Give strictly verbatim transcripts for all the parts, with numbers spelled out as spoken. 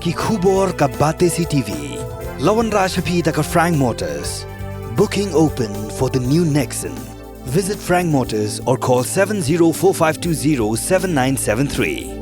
Ki khubor ka Batesi T V. La wanrah sha phi da ka Frank Motors. Booking open for the new Nexon. Visit Frank Motors or call seven zero four five two zero seven nine seven three.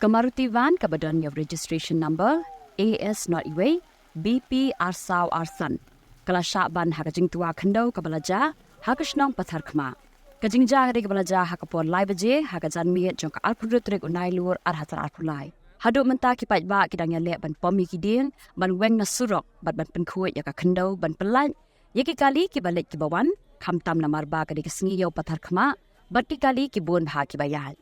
Ka Maruti van kaba don ïa u registration number A S not iwei B P ar saw ar san ka la shah ban ha ka jingtwa khyndew kaba la jia ha ka shnong Patharkhmah. Ka jingjia ka dei kaba la jia ha ka por lai baje ha ka janmiet jong ka arphew hynriew tarik u Nailur ar hajar arphew lai. Haduh mynta ki paidbah ki dang ïaleh ban pom ïa ki dieng ban weng na surok bad ban pynkhuid ïa ka khyndew ban pyllait ïa ki kali kiba leit kiba wan, khamtam namar ba ka dei ka sngi ïew Patharkhmah bad ki kali ki bun bha kiba ïaid.